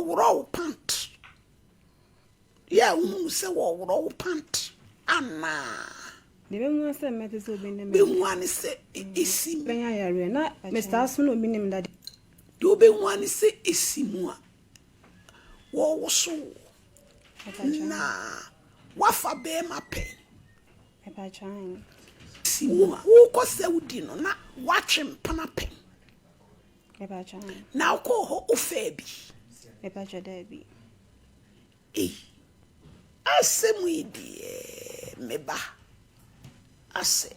Wɔworɔ wo pant. Yɛ a wohunu sɛ wɔworɔ wo pant anaa? Deɛ bɛhu ara sɛ mɛte sɛ obi ne me. Bɛhu ara ne sɛ ɛsi mu. Bɛnya yareɛ na metaa so na obi ne me da. Deɛ wobɛhu ara ne sɛ ɛsi mu a, wɔwoso wo. Na woafa bɛrima pɛn. Si mu a, wokɔ sɛ wodi no na woatwe mpena pɛn. Na wokɔɔ hɔ wofaa bi. Ei, asɛm yi deɛ me ba asɛ.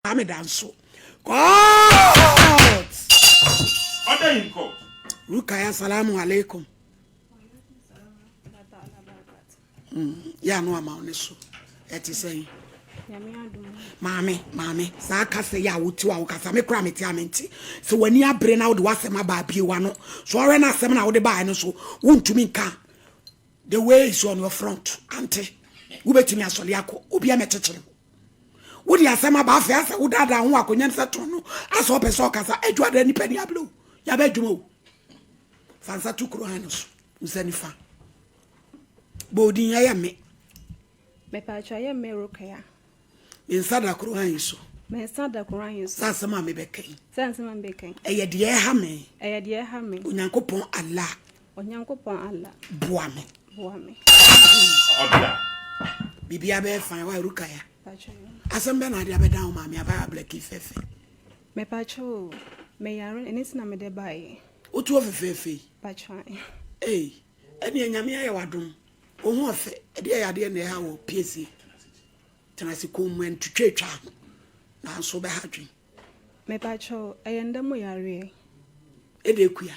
Kwame Danso. Court! Order in court. Rukaya salamu alaikum. Yɛ ano ama wo ne so. Ɛte sɛn? Maame, maame, saa kasa yi a wote a wokasa me kora mete a mente. Sɛ w'ani abere na wode w'asɛm aba abie w'ano. So ɔhwɛ na asɛm na wode baeɛ no so wontumi nka. The way is on your front, ante. Wobɛtumi asɔre akɔ, obi amɛkyekyere wo. Wode asɛm aba afei asɛ wodaadaa ho akonnwa no sɛ tɔn no asɛ ɔpɛ sɛ ɔkasa adwuma da nipa ni abere o. Yɛaba adwuma o. Fa nsa to kuro han no so, nsa nifa. Bɔ odin ɛyɛ me. Mepatwa ɛyɛ me Rukaya. Me nsa da kuro han yi so. Me nsa da kuro han yi so. Sɛ asɛm a mebɛka yi. Sɛ asɛm a mebɛka yi. Ɛyɛ deɛ ɛha me. Ɛyɛ deɛ ɛha me. Onyankopɔn Allah. Onyankopɔn Allah. Boa me. Boa me. Ɔbea. Biribiara bɛyɛ fine wa Rukaya. Asɛm bɛ na ade abɛdan wo maame abaya blɛki fɛfɛ. Mepatwa o, meyare ɛno nti na mede baeɛ. Wotu hɔ fɛfɛɛfɛ yi. Patwa. Ei, ɛneɛ Nyame ayɛ w'adom. Wo ho ɔfɛ, ɛdeɛ yɛ adeɛ na ɛha wɔ piesie. Tena ase komm ɛntwitwatwa ho, nanso wobɛha adwene. Mepakyɛw, ɛyɛ nda mu yareɛ. Ɛde akua.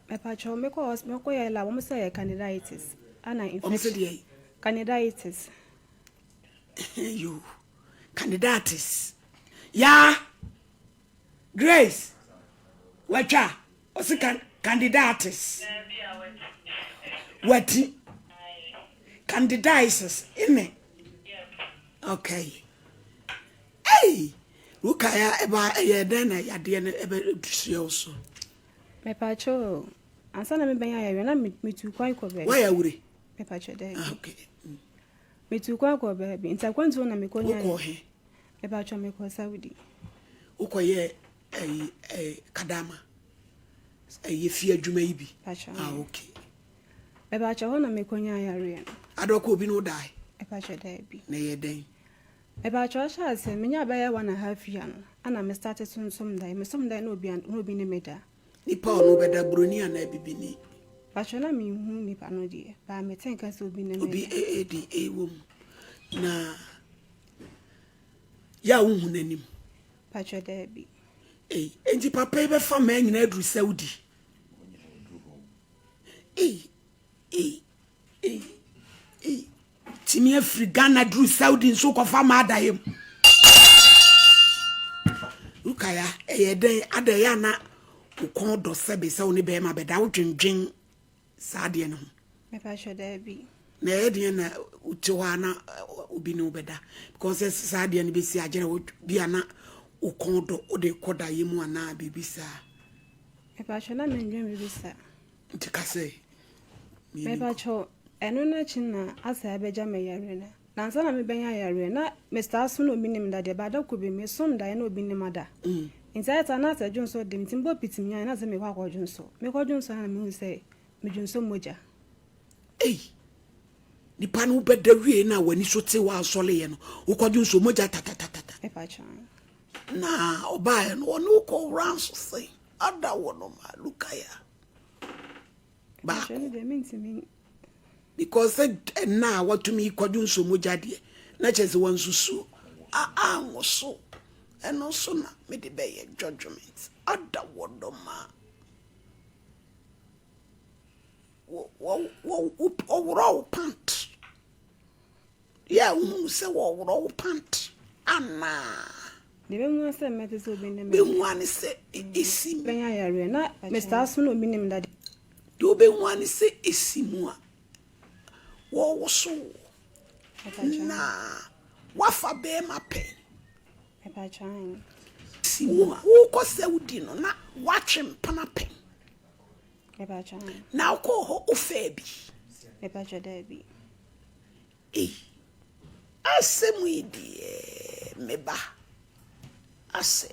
Mepakyɛw, mekɔ hɔ, mekɔ yɛ lab, wɔn sɛ ɛyɛ candidiatis, ɛna infection. Wɔn sɛ deɛ? Candidiatis. Yo, candidiatis. Yaa, Grace, watwa, ɔsi kan candidiatis. Wati. Candidiasis, ene. Okay. Ei! Rukaya ɛba ɛyɛ dɛn na yadeɛ no ɛbɛ sua wo so? Mepatwo o, ansa na mebɛnya yareɛ na metu kwan kɔ baabi. Woayɛ awure? Mepatwo daabi. Ah, okay. Metu kwan kɔ baabi, nti akwantuo na mekɔ nya. Wokɔ he? Mepatwo mekɔ Saudi. Wokɔ yɛ ɛyi ɛyi kadama ɛyɛ fie adwuma yi bi? Patwo. Ah, okay. Mepatwo hɔ na mekɔ nya yareɛ no. Adɔkɔ obi na wodae? Mepatwo daabi. Na ɛyɛ dɛn? Mepakyɛw ahyɛ ase menya bɛyɛ one and half year no ana me starte sonsom dae me som dae na obi na obi ne me da. Nipa a ɔne wo bɛda broni anaa bibini? Pakyɛw na me nhu nipa no deɛ but me te nka sɛ obi ne me da. Obi AAD wɔ mu na yɛ a wo hu n'anim? Pakyɛw daabi. Ei enti papa yi bɛfa mmaa nyinaa aduru Saudi? Ei ei ei ei. Tumi afiri Ghana duru Saudi nso kɔfa ma adayɛ mu. Rukaya, ɛyɛ dɛn ada ɛyɛ ana wo kɔn dɔ sɛbe sɛ wo ne bɛrima bɛda wodwendwen saa adeɛ no ho? Mepakyɛ daabi. Na ɛyɛ deɛ na wote hɔ a na obi ne wo bɛda because sɛ saa adeɛ no bɛsi agyerɛ wo bi a na wo kɔn dɔ wode kɔ dayɛ mu anaa biribi saa. Mepakyɛ na mendwen biribi saa. Nti ka sɛ. Mepakyɛw, ɛno no akyi na asa abɛgya me yareɛ no. Na ansa na mebɛnya yareɛ no, na metaa som na obi nim da deɛ, but da koro bi mesom daeɛ na obi nim ada. Nti ayɛ saa na asɛ dwonsɔ de me, nti mebɔ piti menyaeɛ na asɛ mekɔ akɔdwonsɔ. Mekɔdwonsɔ no na mehu sɛ medwonsɔ mogya. Ei! Nipa no wobɛda wie na w'ani so te w'asɔleyɛ no, wokɔdwonsɔ mogya tatatatata. Mepakyɛw. Na ɔbaeɛ no, ɔne wo kɔ rounds sɛn? Ada wɔ no ma Lukaya. Baako. Because sɛ ɛna a watumi kwadwo nsuo mogya deɛ na kyerɛ sɛ wansusu anwoso ɛno nso na mede bɛyɛ judgement ada wɔ dɔ ma wɔworɔ wo pant. Yɛ a wohunu sɛ wɔworɔ wo pant anaa? Deɛ bɛhu ara sɛ mɛte sɛ obi ne me. Bɛhu ara ne sɛ ɛsi mu. Bɛnya yareɛ na Mister Aso na obi ne me da. Deɛ wobɛhu ara ne sɛ ɛsi mu a wɔwoso wo na. Woafa bɛrima pɛn? Si mu a wokɔ sɛ wodi no na woatwe mpena pɛn? Na wokɔɔ hɔ wofɛɛ bi? Ei, asɛm yi deɛ me ba, asɛ.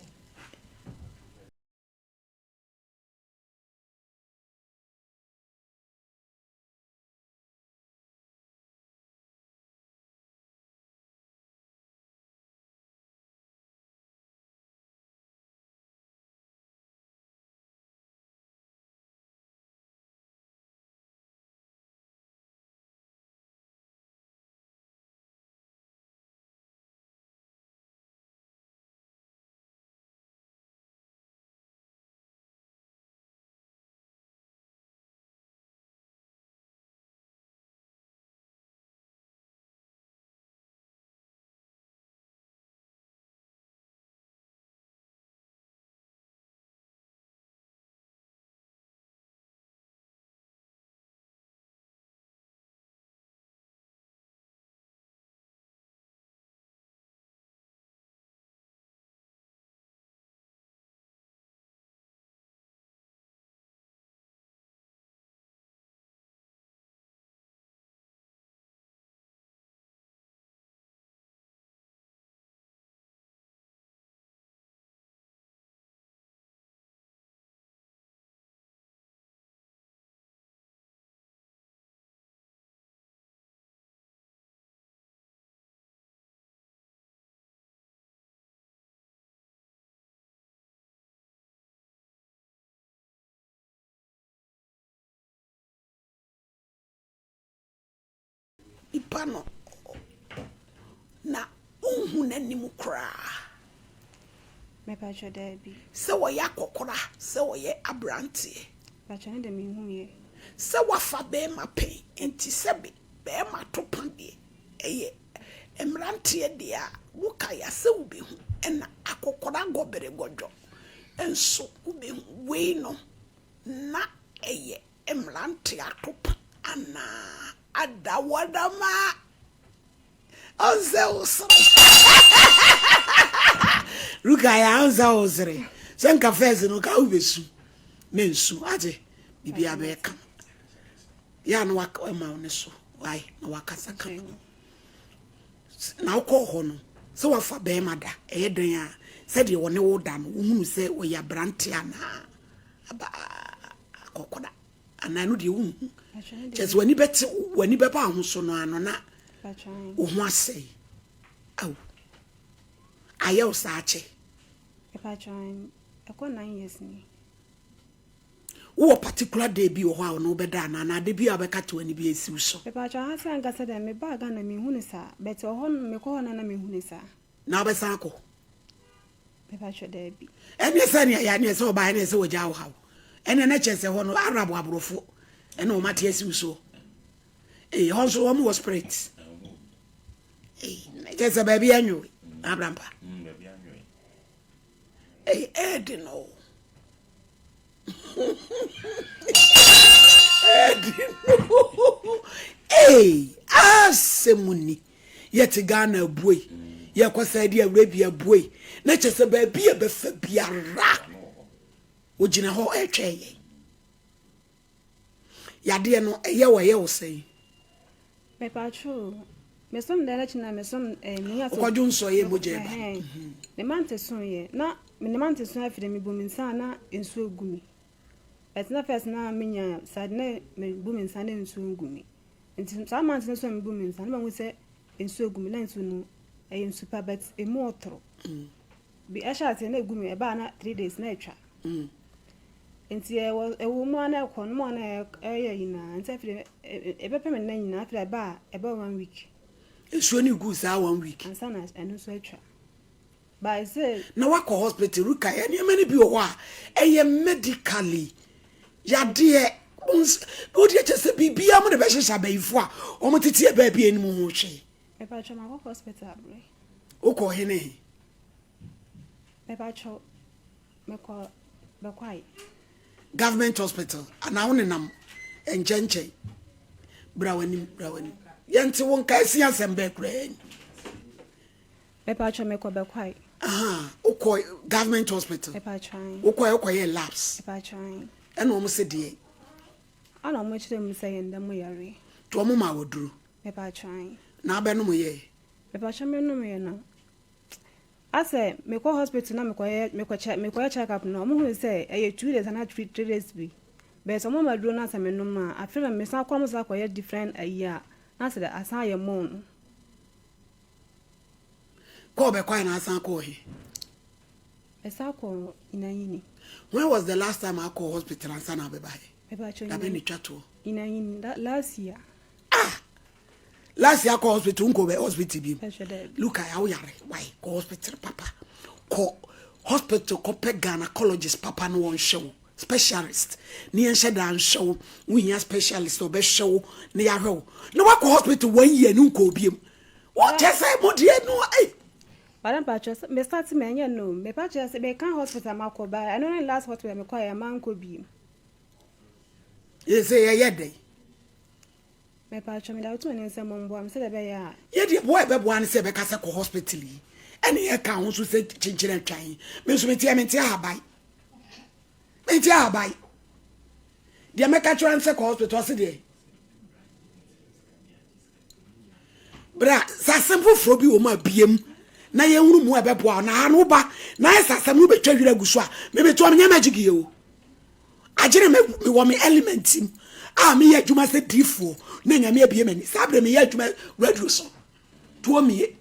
Nipa no na wonhu n'anim koraa. Mepakyɛ daabi. Sɛ ɔyɛ akɔkora, sɛ ɔyɛ abranteɛ. Mepakyɛ ne deɛ menhu yɛ. Sɛ wafa bɛɛma pɛn, nti sɛbe bɛɛma to pa deɛ ɛyɛ mmranteɛ deɛ a, wokae a sɛ wobɛhu, ɛna akɔkora gɔbere gɔdwɔ nso wobɛhu. Wei no na ɛyɛ mmerante atopa anaa adawadama. Ɔnsɛ wo sere. Rukaya ɔnsɛ wo sere. Sɛ nka fɛs no ka wobɛsu. Mensu ate biribiara bɛyɛ kama. Yɛ a na wama wo ne so wae na wakasa kama. Na wokɔɔ hɔ no sɛ wafa bɛrima da ɛyɛ dɛn a sɛdeɛ ɔne wo da no wohunu sɛ ɔyɛ aberante anaa aba akɔkora anaa ɛno deɛ wonhu kyɛ sɛ w'ani bɛte w'ani bɛba ho so no ano na wo ho asɛe aw ayɛ wo saa kyɛ. Wowɔ particular day bi wɔ hɔ a ɔno wobɛda anaa anaa da bi a wobɛka te w'ani bi asi wo so. Mepakyɛ ha sɛ ankasa dɛ mebaa Ghana menhu no saa but ɔhɔ no mekɔ hɔ no na mehu no saa. Na wobɛsan akɔ? Mepakyɛ daabi. Ɛneɛ sɛ neɛ yɛ neɛ sɛ ɔbaa ɛneɛ sɛ wɔgya wo haw ɛneɛ na kyerɛ sɛ hɔ no Arab aborɔfo ɛna wɔn ate asi wo soɔ ee hɔ nso wɔn wɔ spirit ee na kyerɛ sɛ baabi anyoe abrampa ee ɛɛde no ɛɛde no ee asɛm ni. Yɛte Ghana abuei, yɛkɔ Saudi Arabia abuei, na kyerɛ sɛ baabi a bɛfa biara wogyina hɔ ɛretwɛn yɛn. Yadeɛ no ɛyɛ wɔ ɛyɛ wo sɛn? Mepatwo mesom dɛ n'akyi na mesom ɛɛ eh, menya so. Ɔkɔdwo nsɔ yɛ mogya ɛba. Mhm. Ne mante so yɛ na ne mante so afiri me bu me nsa na nsuo gu mi. But na first na menya saa na me bu me nsa na nsuo gu mi. Nti saa month no so a mebu me nsa no mahu sɛ nsuo gu me na nsuo no ɛyɛ nsu pa but emu ɔtoro. Bi ɛhyɛ aseɛ na egu me ɛbaa na 3 days na atwa. Nti ɛwɔ ɛwɔ mu a na ɛkɔ no mu a na ɛyɛ nyinaa nti afei ɛbɛpɛ me nna nyinaa afei ɛbaa ɛbɛ one week. Nsuo no gu saa one week. Ansa na ɛno nso atwa. But sɛ. Na wakɔ hospital Ruka yɛ nneɛma no bi wɔ hɔ a ɛyɛ medically yadeɛ wodeɛ kyɛ sɛ biribiara mo de bɛhyehyɛ abayifo a wɔn tete yɛ baabi anim ho hwee. Mepatwɔ makɔ hospital abere. Wokɔ hene he? Mepatwɔ mekɔ bɛkwae. Government hospital anaa wo nenam nkyɛnkyɛn bra w'anim bra w'anim yɛnte wo nka asi asɛm bɛɛ koraa ni. Mepakyɛw mekɔ Bɛkwae. Ahaa wokɔ government hospital? Mepakyɛw ae. Wokɔɛ wokɔyɛɛ labs? Mepakyɛw ae. Ɛna wɔn se deɛn? Ɛna wɔn kyerɛ mu sɛ yɛn da mu yareɛ. Nti wɔn maa wo aduro? Mepakyɛw ae. Na abɛnom yɛɛ? Mepakyɛw menom yɛ no asɛ mekɔ hospital na mekɔyɛ mekɔkyɛ mekɔyɛ check up no wɔn hu sɛ ɛyɛ 2 days anaa 3 days bi bɛyɛ sɛ wɔn ma aduro no asɛ menom a afei na mesan kɔ wɔn san kɔyɛ different ayi a na asɛ asan ayɛ more no. Kɔɔ bɛkwae na asan kɔɔ he? Ɛsan kɔɔ Inanyini. When was the last time akɔɔ hospital ansa na abɛba he? Mepakyɛw Da bɛn na etwa toɔ? Inanyini, last year. Ah! Last year akɔ hospital, wonkɔ bɛ hospital bi? Mepakyɛw daabi. Luka, ya woyare, why? Kɔ hospital papa. Kɔ hospital kɔpɛ gynecologist papa na wɔnhwɛ wo. Specialist ne yɛnhyɛ da nhwɛ wo. Wohia specialist ɔbɛhwɛ wo na yɛahwɛ wo. Na wakɔ hospital one year ne nkɔ obiem. Wɔkyɛ sɛ mo deɛ no ei. Madam pakyɛ sɛ me start me ɛnyɛ no me pakyɛ sɛ me ka hospital ma kɔ ba ɛno ne last hospital me kɔ yɛ ma nkɔ biem. Yɛ sɛ yɛyɛ dɛn. Me pakyɛ me da wotu ne nsɛm mboa me sɛ deɛ ɛbɛyɛ a. Yɛ deɛ boa ɛbɛboa ne sɛ ɛbɛka sɛ kɔ hospital yi ɛne yɛ ka ho nso sɛ kyenkyere atwan yi me nso me teɛ me nte ahaban me nte ahaban deɛ mɛka kyerɛ ne sɛ kɔ hospital ɔse deɛ. Berɛ a sɛ asɛm foforɔ bi wɔ mu a biem na yɛhunu mu a ɛbɛboa wo na ha no woba na ayɛ sɛ asɛm no wobɛtwa werɛ agu so a mebɛtoa menyɛ magic yɛ o agyene me mewɔ me element mu a meyɛ adwuma sɛ diifoɔ na nyame abie m'ani saa berɛ meyɛ adwuma radio so toɔ mie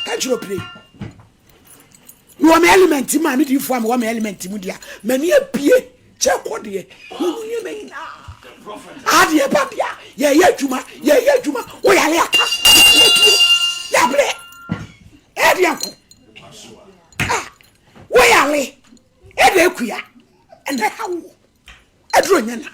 Ka kyerɛ opire. Mewɔ me element mu a me diifoɔ a mewɔ me element mu deɛ m'ani abie kyɛ kɔ deɛ hunu nneɛma nyinaa. Adeɛ ba deɛ yɛyɛ adwuma yɛyɛ adwuma woyare aka yɛaduro yɛabrɛ ɛde ako woyare ɛde akua ɛna ɛha wo aduro nyɛ na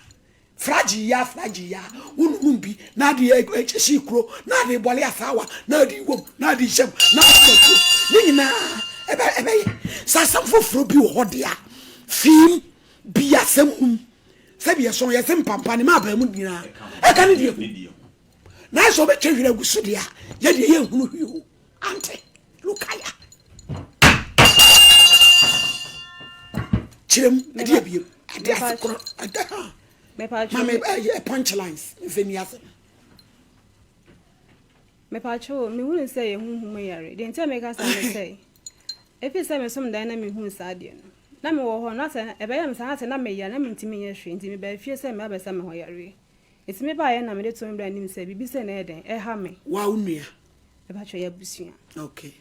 Fragye yi ara, fragye yi ara, wononom bi na ade ɛhyɛ kuro, na ade bɔle asaawa, na ade wom, na ade hyɛm, na ade kuro. Ne nyinaa ɛbɛ ɛbɛyɛ. Sɛ asɛm foforɔ bi wɔ hɔ deɛ a, fiim bi asɛm hum. Sɛbi ɛsɔn yɛse mpampa ne ma abaa mu nyinaa ɛka ne deɛ ho. Na ayɛ sɛ ɔbɛtwa hwere agu so deɛ a, yɛdeɛ yɛnhunu hwee o. Ante, Lukaya. Kyerɛ mu, ɛdeɛ biem. Ade ase korɔ, ɛda ha. Mame ɛyɛ punchlines, mfɛ ni asɛm. Mepatwo, mehunu sɛ yɛ honhom mu yare. Deɛ nti a meka saa ne sɛ, ɛfiri sɛ mesom dan na mehuu saa adeɛ no, na mewɔ hɔ no, na sɛ ɛbɛyɛ me saa na sɛ na meyare na mentumi nyɛ hwee, nti mebaa fie sɛ meba abɛsa me ho yareɛ. Nti mebaeɛ na mede too me bra anim sɛ biribi sei na ɛyɛ dɛn, ɛha me. Wo a wo nua? Mepakyɛw, yɛ abusua. Okay.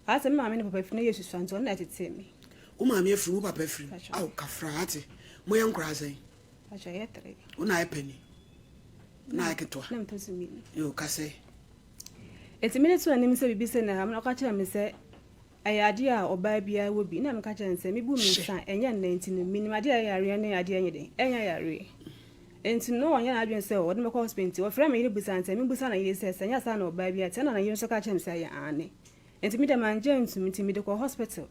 Ayɛ sɛ me maame ne papa firi na yɛ susua nti ɔno na ɛtetee me. Wo maame afiri mu, wo papa afiri mu. Aw, kafra ate. Moyɛ nkoraa sɛn? Mepakyɛw, yɛ tere. Wo na ayɛ panin? Wo na ayɛ ketewa? Na metɔ so mmienu. Yo, kasɛ. Enti mede too n'anim sɛ biribi sei na ɛha me na ɔka kyerɛɛ me sɛ ɛyɛ adeɛ a ɔbaa biara wɔ bi. Na meka kyerɛɛ no sɛ mebu me nsa a, ɛnyɛ nnɛ nti no menim adeɛ a ɛyɛ yareɛ ne adeɛ a ɛnyɛ dɛn, ɛnyɛ yareɛ. Enti no na wanyɛ n'adwene sɛ ɔde me bɛkɔ hospital nti ɔfrɛɛ me yere bisaa no sɛ memmisa ne yere sɛ sɛ ɛnyɛ saa na ɔbaa bi a te ɛna ne yere nso ka kyerɛɛ me sɛ ɛyɛ aane. Enti me deɛ mangye antum nti mede kɔɔ hospital.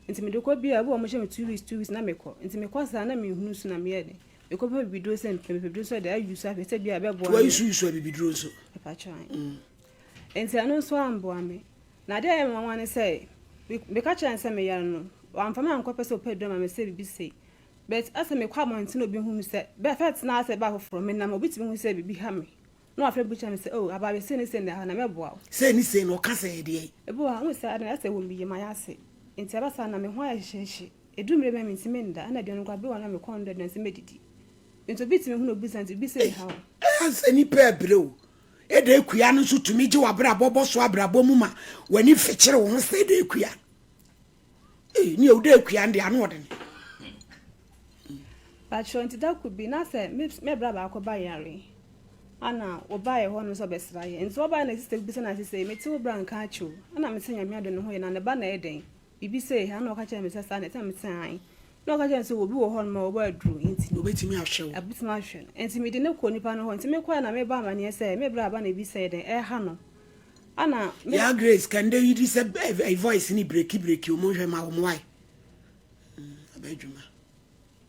Nti mede kɔ bi a ebi wɔ hɔ wɔhyɛ me 2 weeks 2 weeks na mekɔ. Nti mekɔ saa na menhunu nso na meyɛ dɛn mekɔ pɛ bibiduro sɛ mepɛ bibiduro nso de ayi so ahwɛ sɛ bi a ɛbɛboa me. Wayi so yi so abibiduro nso. Mepakyɛw ae. Nti ɛno nso amboa me. Na adeɛ a ɛyɛ me nwanwa ne sɛ meka kyerɛɛ no sɛ meyare no wamfa me ankɔ pɛ sɛ ɔpɛ aduro ama me sɛ biribi sei. But asɛ mekɔ abɔnten na obi hu me sɛ, bɛ first na asɛ ba foforɔ menam obi tumi hu sɛ biribi ha me na wafrɛ me kyerɛ me sɛ oh abaayewa sei ne sei na ɛha na mɛboa wo. Sei ne sei na ɔka sɛ ɛyɛ deɛn? Ebi wɔ hɔ a wohu sɛ ade no asɛ wɔ me yam ayɛ ase nti ɛba saa na me ho ayɛ hyehyeehye ɛduru mmerɛ bi a mentumi nda ɛna aduane koraa bi wɔ hɔ a na me kɔn dɔ aduane sɛ mɛdidi nti obi tumi hu na obisa nti biribi sei ha wo. Ei asɛ nipa ɛbrɛ o Ɛda akua no nso tumi gye w'abrabɔ bɔ so abrabɔ mu ma w'ani fekyere wo ho sɛ ɛda akua. Ee, ne ɛwuda akua no deɛ ano ɔdene. Patrɔ nti da ko bi na sɛ me me bra baako ba yare ana ɔbaeɛ hɔ nom sɛ ɔbɛsra yɛ nti ɔbaeɛ na sista bi bisa no ase sɛ mete wo bra nka akyɛ o ɛna mese nyame adom ne ho yɛ na ne ba na ɛyɛ dɛn biribi sei ha na ɔka kyerɛ me sɛ saa na ɛte na mese ae na ɔka kyerɛ me sɛ obi wɔ hɔ nom a ɔwɔ aduro nti Obetumi ahwɛ wo. Obetumi ahwɛ no nti mede no kɔɔ nipa no hɔ nti mekɔɛ na mebɔ amaneɛ sɛ me bra ba na ebi sɛ yɛ dɛn ɛha no Ana me. Yaa Grace kɛndɛ yi di sɛ eh voice ni breki breki o monhwɛ ma wɔn wai mm aba adwuma.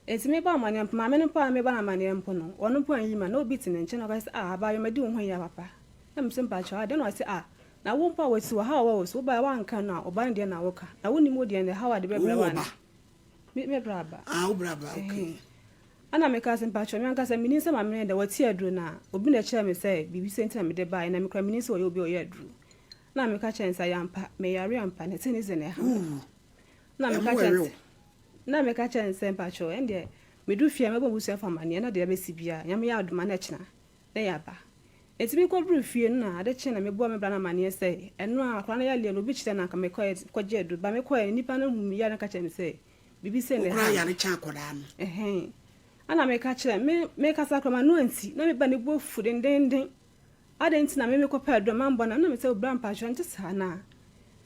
Enti mebɔ amaneɛ mpo, maame no mpo a na mebɔ no amaneɛ mpo no, ɔno mpo anyi ma, na obi te ne nkyɛn na ɔka sɛ, ah abaayewa madi wo ho ya papa. Na mese mpakyɛw adɛn na ɔse ah. Na wo mpo a wasi wɔ haw a wɔ so, wobaeɛ woanka no a, ɔba no deɛ na woka. Na wonim wo deɛ no, haw a de bɛbrɛ wo Wowɔ ana? ba? Me, me bra ba. Ah, wo bra ba, okay. Ɛhɛn. Ɛna mekaa sɛ, Mpakyɛw, me ankasa minnim sɛ maame no yɛ dɛn, wate aduro no a. Obi na ɛkyerɛɛ me sɛ biribi sei nti na mede baeɛ, na me koraa minnim sɛ ɔyɛ obi a ɔyɛ aduro. Ɛna meka kyerɛɛ no sɛ, Ɛyɛ ampa, meyare ampa, na ɛte ne sɛ na ɛha me. Wowu. Ɛna meka Ɛmo kyerɛɛ no ɛwe sɛ, wo. ɛna meka kyerɛɛ no sɛ, Mpakyɛw, ɛndeɛ medu fie a mɛbɔ m'abusuafo amanneɛ na deɛ ɛbɛsi biara, Nyame yɛ adom a na ɛkyena na yɛaba. Enti mekɔduruu fie no na ade kyee na mebɔɔ me bra no amanneɛ sɛ, ɛno a akwadaa no yareɛ no obi kyerɛɛ no anka mekɔɛ kɔgye aduro. Ba mekɔɛ no nnipa no huu me yare no ka kyerɛɛ me sɛ biribi sei na Wo koraa ɛha me. yare kyɛn akwadaa no. Ɛhɛn. Ɛna meka kyerɛɛ me mekasa koraa m'ano ansi na me ba no bo afu dendeenden. Adɛn nti na me mekɔpɛ aduro a mambɔ no? Ɛna mesɛ o bra mpakyɛw ɛnte saa anaa?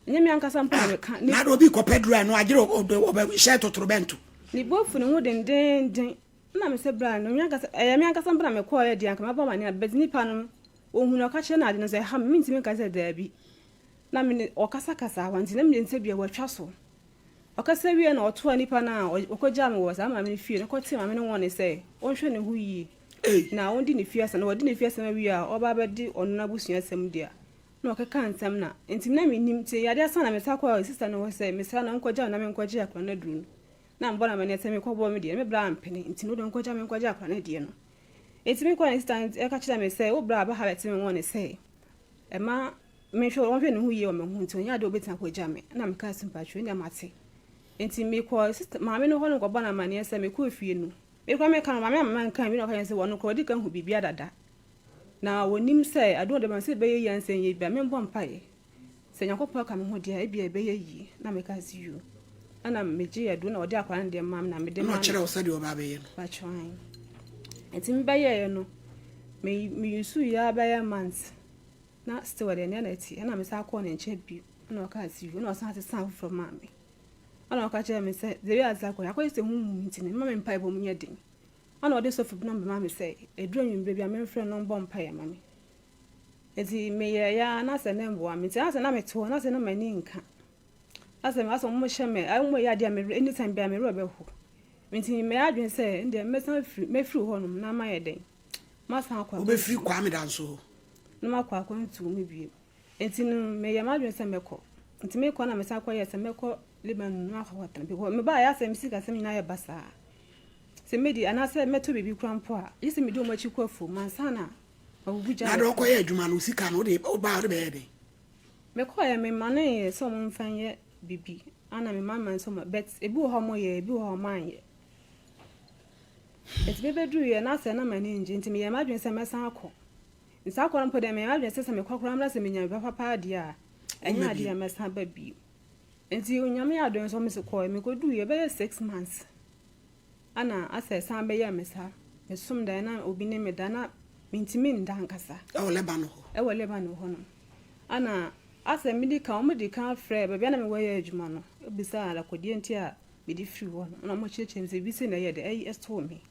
Ɛnyɛ me ankasa mpo na Ah, meka. Ne na ade obi kɔpɛ aduro a ɛno agyere ɔbɛhyɛ totorobɛnto. Ne bo afu ne ho dendeenden. Nna mese bra no, me ankasa, ɛyɛ me ankasa mpo na mekɔɔeɛ deɛ anka mɛbɔ amaneɛ a, but nipa no, ɔhunu ɔka kyerɛ no ade no sɛ ɛha me, mentumi nka sɛ daabi. Na me ne ɔkasakasa hɔ nti na menim sɛ bia watwa so. Ɔkasa wieɛ na ɔtoa nipa no a ɔkɔgyaa me wɔ saa maame no fie no kɔtee maame no wɔne sɛ ɔnhwɛ ne ho yie Ei. na ɔndi ne fie asɛm, na wadi ne fie asɛm awie a ɔba abɛdi ɔno n'abusua asɛm deɛ a, na ɔkeka nsɛm na nti na mennim nti adeɛ asa na mesan kɔɔ sista no hɔ sɛ mesrɛ no ɔnkɔgya me na menkɔgye akwadaa no aduro no. Na mebɔ no amanneɛ sɛ mekɔbɔ me deɛ no, me bra ampene, nti no wode nkɔgya me nkɔgye akwadaa no deɛ no. Nti mekɔɔ ne sista no ɛka kyerɛɛ me sɛ wo bra aba ha bɛte me wɔne sɛ ɛma menhwɛ ɔnhwɛ ne ho yie wɔ me ho nti ɔnyɛ adeɛ ɔbɛtumi akɔgya me. Ɛna mekaa sɛ mpakyɛw ɛnneɛ mate. Nti mekɔɔ sista maame no hɔ no kɔbɔ no amanneɛ sɛ mekɔɔ fie no. Me koraa meka no maame amma manka bi na ɔka kyerɛ me sɛ wɔno koraa wadi kan hu biribi adada. Na wɔnim sɛ adom a ɔde ma me sɛ ɛbɛyɛ yie ansa ɛnyɛ yie a membɔ mpaeɛ. Sɛ Nyankopɔn ka me ho deɛ a, ebia ɛbɛyɛ yie. Na meka se, Yoo. Ɛna megyee aduro na ɔde akwadaa no deɛ maa me na mede Ɛna maa no. ɔkyerɛ wo sɛdeɛ ɔba abɛyɛ no? Pakyɛ ae. Nti mebɛyɛeɛ no, me me use yɛ ara bɛyɛ months na still ɛdeɛ nea na ɛte. Ɛna mesan kɔɔ ne nkyɛn bio ɛna ɔkaa se yoo ɛna ɔsan sesaa foforɔ maa me. Ɛna ɔka kyerɛɛ me sɛ the way a ase akɔ yi, akɔyɛ sɛ honhom nti no, mma me mpaebɔ mu nyɛ den. Ɛna ɔde sɔfo bi number maa me sɛ ɛduru anwummerɛ bi a memfrɛ no na ɔmbɔ mpaeɛ ma me. Ntsi meyɛe ara na sɛ na mboa me ntsi asɛ na metse hɔ na sɛ na m'ani nnka. Asɛ asɛ wɔhyɛ me wɔyɛ adeɛ a me anytime biara me werɛ bɛho. Ntsi meyɛ adwene sɛ ndeɛ mɛsan afiri mɛfiri hɔnom na mayɛ dɛn masan akɔ Wobɛfiri Kwame Danso hɔ? Na makɔ akwantuo mu bio. Ntsi no meyɛ m'adwene sɛ mɛkɔ. Ntsi mekɔ na mesan kɔyɛɛ sɛ mɛkɔ Lebanon na makɔ akɔtena because mebaeɛ asɛ me sikasɛm nyinaa ayɛ basaa. Sɛ mɛdi anaasɛ mɛtɔ biribi koraa mpo a gye sɛ medi wɔn akyi kɔ afuom ansa na Na de ɔkɔyɛ adwuma no sika no wode wobaa wode bɛyɛ dɛn? Mekɔɛ me manee sɛ ɔmo nfa nyɛ bibi ana me man man sɛ ɔmo but ebi wɔ hɔ ɔmo yɛ ebi wɔ hɔ ɔmo anyɛ nti me bɛduru yɛ na sɛ na m'ani ngye nti meyɛ m'adwene sɛ mɛsan akɔ nti saa kɔ no mpo deɛ meyɛ m'adwene sɛ sɛ mekɔ koraa na sɛ menya bi papa paa deɛ a ɛnyɛ adeɛ a mɛsan aba bio nti Onyame adom nso me so kɔɛ mekɔduru yɛ bɛyɛ 6 months Ana asɛ san bɛyɛɛ me saa. Mesom daeɛ na obi ne me da na mentumi nda ankasa. Ɛwɔ Lebanon hɔ. Ɛwɔ Lebanon hɔ nom. Ana asɛ medi kan, wɔn di kan frɛɛ baabi a na mewɔ yɛ adwuma no, bisaa adekodeɛ nti a mede firi hɔ no. Ɛna wɔn kyerɛkyerɛ me sɛ biribi sei na ɛyɛ dɛ, ɛyi ɛtoo me.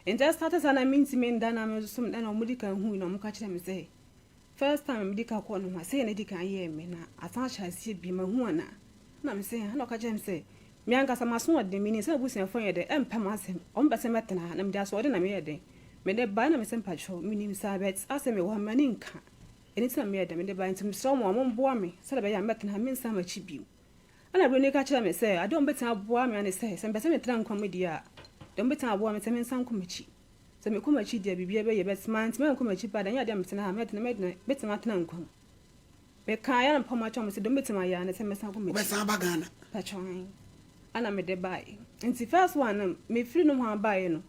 Nti ɛstate saa na mentumi nda na mesom da na wɔn di kan hui na wɔn ka kyerɛ me sɛ first time a medi kan kɔɔ no ho a sei na edi kan yɛɛ me na asan ahyɛ aseɛ bio mahu anaa. Ɛna mese ɛna ɔka kyerɛɛ me sɛ Me ankasa m'asoɔden, menim sɛ m'abusuafoɔ nyɛ dɛn, ɛmpɛ m'asɛm, wɔn pɛ sɛ mɛtena ha, na mede asoɔden na meyɛɛ dɛn, mede baeɛ, na mese mpakyɛw, menim saa, but asɛ mewɔ ha, m'ani nka, ɛno nti na meyɛɛ dɛn, mede baeɛ, nti mesrɛ mo a momboa me sɛdeɛ ɛbɛyɛ a mɛtena ha, mensan m'akyi bio. Ɛna buroni ka kyerɛɛ me sɛ, adeɛ a wɔbɛtumi aboa me ara ne sɛ, sɛ mepɛ sɛ metena nkwa mu deɛ a, deɛ wɔbɛtumi aboa me sɛ mensan nkɔ m'akyi. Sɛ mekɔ m'akyi deɛ a, biribiara bɛyɛ, but mantumi ankɔ m'akyi paa deɛ, ɛnyɛ adeɛ a metena ha, mɛtena, mɛtena, mɛtumi atena nkwa mu. Mekaeɛ ara na mepam akyɛ wɔn sɛ deɛ wɔbɛtumi ayɛ ara ne sɛ mɛsan akɔ m'akyi. Wobɛsan aba Ghana? Pakyɛ ae. Ɛna mede baeɛ. Nti first one no, mefiri nohoa baeɛ no,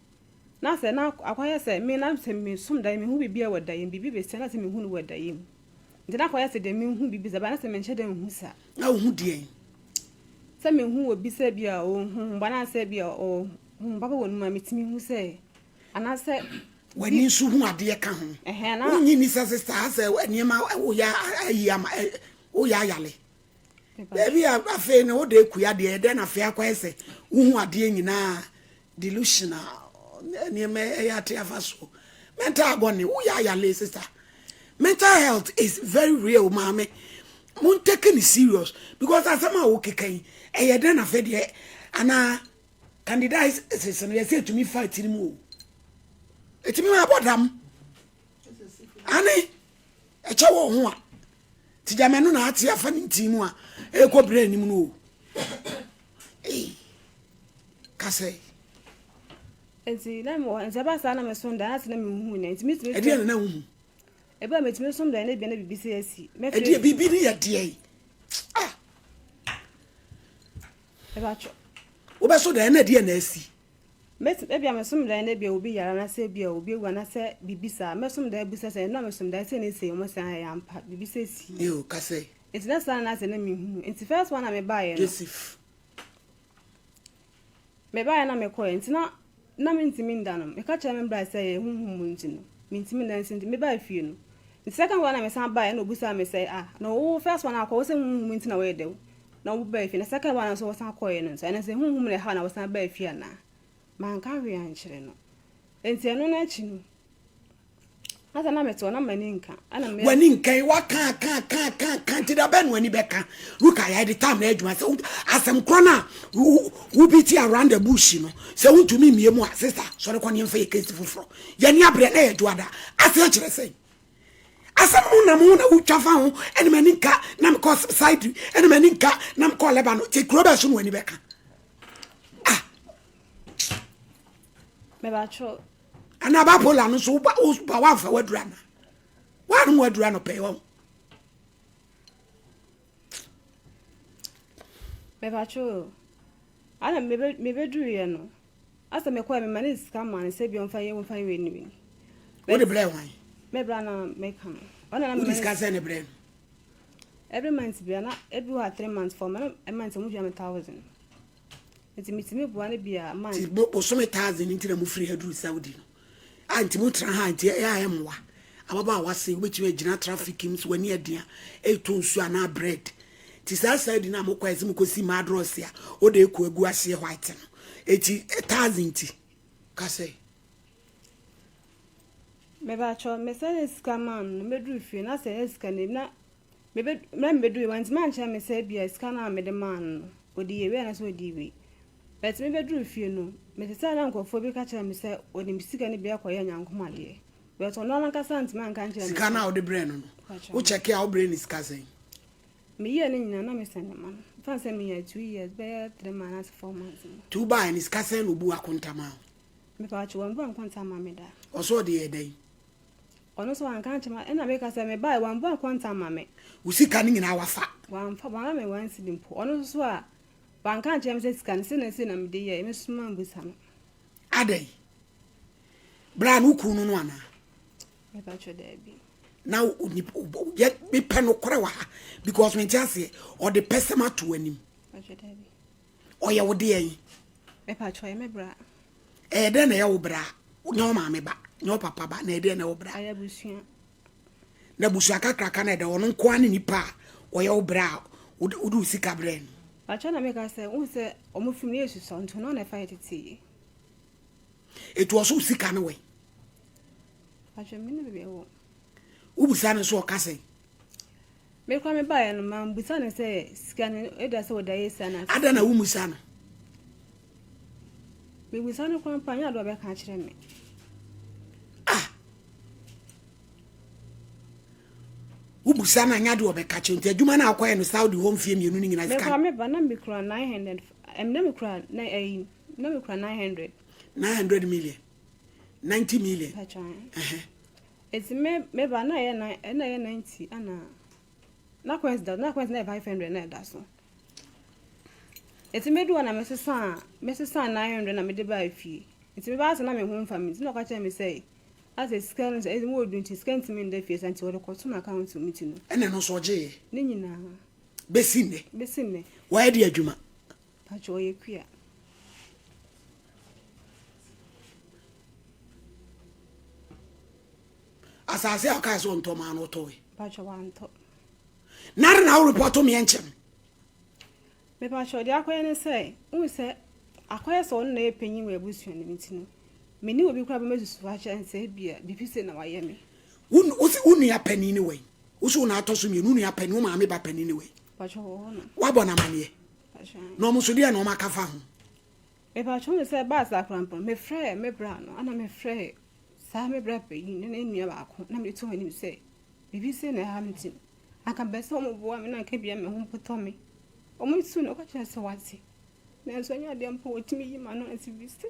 na sɛ na akɔyɛ sɛ me na sɛ mesom daeɛ mehu biribi wɔ daeɛ mu, biribi bɛsi a na sɛ mehu no wɔ daeɛ mu. Nti na akɔyɛ sɛ deɛ menhu biribi saa, but na sɛ menhyɛ da nhu saa. Na wohu deɛn? Sɛ mehu obi sɛ bi a ɔwɔ honhom bɔne anaasɛ bi a ɔwɔ honhom papa wɔ ne mu a, metumi hu sɛ anaasɛ. W'ani nso hu adeɛ ka ho. Wonnye nni sɛ sista asɛ nneɛma woyɛ ayi ama woyɛ ayale. Baabi a afei no wode akua deɛ ɛdɛn na afei akɔyɛ sɛ wohu adeɛ nyinaa delusion a nneɛma ɛyɛ ate afa so. Mental agony woyɛ ayale sista. Mental health is very real maame. Mon take ne serious because asɛm a wokeka yi ɛyɛ dɛn na afei deɛ anaa Candidiasis no yɛsɛ ɛtumi fa tiri mu o. Ɛtumi ma abɔ dam. Ane ɛkyɛ wɔ ho a. Ti gyama ɛno na ate afa ne ntin mu a ɛrekɔ brain nim no o. Ei, kasɛ. Nti na mewɔ nti ɛba saa na mesom da na sɛ na mehu na nti metumi. Ɛdeɛ na na wohu. Ebi a metumi som da na ebia na biribi sɛ asi. Ɛdeɛ biribi ne yɛ deɛ yi. Ah. Ɛbɛtwɔ. Wobɛso da na ɛdeɛ na asi. Mɛtumi, ebia mesom daeɛ na ebia obi yare anaasɛ ebia obi awu anaasɛ biribi saa. Mɛsom daeɛ abisa sɛ, ɛno a mesom daeɛ sei ne sei, wɔn sɛ ae ampa, biribi sɛ sii. Eo, ka sɛ. Nti na saa na na asɛ na menhunu. Nti first one a mebaeɛ no. Joseph. Mebaeɛ na mekɔeɛ, nti na na mentumi nda no. Meka kyerɛɛ me bra sɛ ɛyɛ honhom mu nti no, mentumi nda nti mebaa fie no. Nti second one a mesan baeɛ na obisaa me sɛ, ah, na wo first one a wokɔ, wo sɛ honhom mu nti na woyɛ dɛ na wo baa fie na second one nso wɔsan kɔeɛ no nso ɛno nso honhom na ɛhaw na wɔsan baa fie anaa? Manka hwee ankyerɛ no. Nti ɛno no akyi no, asa na mete hɔ na m'ani nka. Ɛna me W'ani nka yi waka aka aka aka aka nti da bɛn na w'ani bɛka? Look a yɛde time na adwuma sɛ asɛm korɔ no a wo beat around the bush no sɛ wontumi mmie mu a sister sɔre kɔ ne yɛmfa yɛ case foforɔ. Yɛni abrɛ na yɛ dwoada. Aseɛ kyerɛ sɛn? Asɛm no nam ho na wotwa fa ho ɛna m'ani nka na mekɔ side ɛna m'ani nka na mekɔ Lebanon nti kuro bɛɛ so na w'ani bɛka ah mebatwo ana bipolar no so woba woba woamfa waduru ana woanom waduru anɔpɛ yi wɔn mebatwo ana mebɛduruiɛ no Asɛ mekɔɛ me ma ne sika maa no sɛ bia ɔmfa yɛ ɔmfa yɛ wei ne wei. Wode brɛ hwan? Me bra na meka no. Ɔna na Wode sika sɛ ne brɛ no? Every month bia na ebi wɔ 3 months 4 months na month ɔmo tua me 1000. Nti metumi boa no bia month. Nti bosome 1000 nti na mo firi ha duru Saudi no. A nti mo tra ha nti ɛyɛ a ɛmmoa. Ababaawa se wobɛtumi agyina traffic mu so w'ani ɛden a ɛretɔ nsuo anaa bread. Nti saa Saudi no a mokɔɛ sɛ mokɔsi madrɔs a wode ɛkɔ agu aseɛ white no. Eti thousand nti ka sɛ. Mepakyɛw me sɛne sika maa no no mɛduru fie na sɛ ɛnyɛ sika no na mebɛ mmerɛ mebɛduru yi wantumi ankyerɛ me sɛ ebia sika no a mede maa no no ɔde yɛ wei anaasɛ ɔde wei but mebɛduru fie no mete sɛ na nkurɔfoɔ bi ka kyerɛ me sɛ ɔde me sika no bi akɔyɛ nyankomadeɛ but ɔno ankasa antumi anka ankyerɛ me Sika no a wode brɛɛ no no wo kyɛke a wobrɛ no sika sɛn? Me year no nyinaa na me sɛne ma no. Mfa no sɛ me nya 2 years bɛyɛ 3 months anaasɛ 4 months no. Nti wo baeɛ no sika sɛn na obuu akonta maa wo? Mepatwo wambu akonta amma me da. Ɔsɛ ɔde yɛɛ dɛn? Ɔno nso wanka ankyerɛ me ɛna meka sɛ me baeɛ wambu akonta amma me. Wo sika no nyinaa wafa? Wamfa wamma me one cedi mpo. Ɔno nso so a wanka ankyerɛ me sɛ sika no sei na sei na mede yɛɛ me nso mambusa no. Adɛn? Bra no wo kunu no no anaa? Mepatwo daabi. Na yɛ mepɛ nokorɛ wɔ ha because mente aseɛ ɔde pɛsɛm ato anim. Ɔyɛ wo deɛ yi. Mepatwo ɔyɛ me bra. Ɛyɛ dɛn na ɛyɛ wo bra? Nyɛ wo maame ba, nyɛ wo papa ba, na ɛyɛ dɛn na ɛyɛ wo bra? Ɛyɛ abusua. Na abusua kakraka na ɛdɛ ɔno nko ara ne nipa a ɔyɛ wo bra a wode wo sika brɛ no. Patro na meka sɛ wohu sɛ ɔmo fim no yɛ susua nti ɔno na ɛfa yɛ tete yi. Etu ɔso wo sika no wɛ. Patro me ne baabi ɛwɔ. Wobisa no nso ɔka sɛn? Me kora me baeɛ no mambusa no sɛ sika no ɛda sɛ wɔde ayɛ sika no. Adɛn na wommusa no? Mebusa no kora mpo anyɛ ade ɔbɛka akyerɛ me. Ah! Wobusa no anyɛ ade ɔbɛka kyerɛ nti adwuma no a wokɔyɛ no Saudi hɔ mfeɛ mmienu no nyina sika. Mekora me ba na mekura 900 na mekura na ɛyi na mekura 900. 900 million. 90 million. Eti me me ba na ɛyɛ na ɛna ɛyɛ 90 ana na coins da na coins na ɛyɛ 500 na ɛda so. Eti me du hɔ na me sesa me sesa 900 na me de ba fie. Nti me ba ase na me ho mfa me nti na ɔka kyerɛ me sɛ asɛ sika no sɛ ɛdi mu odu nti sika ntumi nda fie sa nti wɔde kɔto na account mu ti no. Ɛna ɛno nso ɔgyeeɛ. Ne nyinaa. Besi nnɛ. Besi nnɛ. Wayɛ de adwuma. Pacho ɔyɛ kua. Asase a ɔkaa sɛ ɔntɔ maa no ɔtɔe. Pacho wantɔ. Nare na wo report me nkyɛm. Me pacho deɛ akɔyɛ ne sɛ, wohu sɛ akɔyɛ sɛ ɔno na ɛyɛ panyin wɔ abusua no mu nti no, me ne obi koraa bɛmɛsusu akyerɛ no sɛ ebia biribi sei na wayɛ me. Wo wo nua panin ne wɛn? Wo so wo na atɔ so mmienu, wo nua panin, wo maame ba panin ne wɛn? Pacho wɔ hɔ no. Woabɔ no amaneɛ? Na ɔmo nso deɛ na ɔmo aka fa ho? Mepakyɛw hu sɛ ɛbaa saa koraa mpo no, mefrɛɛ me bra no, ɛna mefrɛɛ saa me bra panyin ne ne nua baako na mede too wɔn anim sɛ biribi sei na ɛha me nti. Anka mepɛ sɛ wɔboa me na anka ebia me ho mpo tɔ me. Wɔsuu no, ɔka kyerɛɛ sɛ wate. Nanso ɛnyɛ adeɛ mpo wɔtumi yi m'ano ase bi sɛ.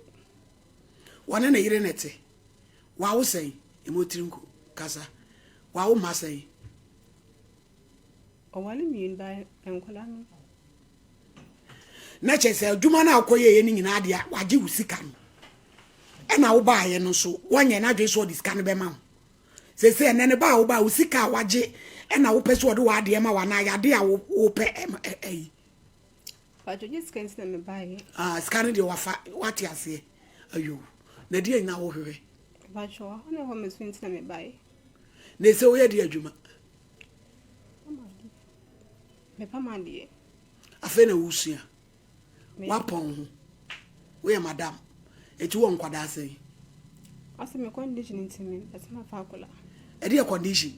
Wɔne ne yere na ɛte. Wawo sɛn? Emu tiri nko. Kasa. Wawo mma sɛn? Ɔware mmienu ba nkwadaa no. Na kyerɛ sɛ adwuma no a wokɔyɛeɛ no nyinaa deɛ wagye wo sika no. Ɛna wobaeɛ no nso wɔnyɛ n'adwene sɛ ɔde sika no bɛma wo. Sese ɛnɛ no ba a wobaa wo sika a wagye ɛna wopɛ sɛ ɔde w'adeɛ ma wo anaa yadeɛ a wopɛ ɛyi. Pacho nye sika nti na me baeɛ. Ah, sika no deɛ wafa, wate aseɛ. Ayo, na deɛ nyina wohwehwɛ. Pacho, ɔhɔ na ɛhɔ me so nti na me baeɛ. Na ɛsɛ woyɛ deɛ adwuma. Mepam adeɛ. Afei na wosua. Wapɔn ho. Woyɛ madam. Eti wɔ nkwadaa sɛn? Ɔsɛ me condition nti me mpɛ sɛ mafa akwadaa. Ɛde yɛ condition?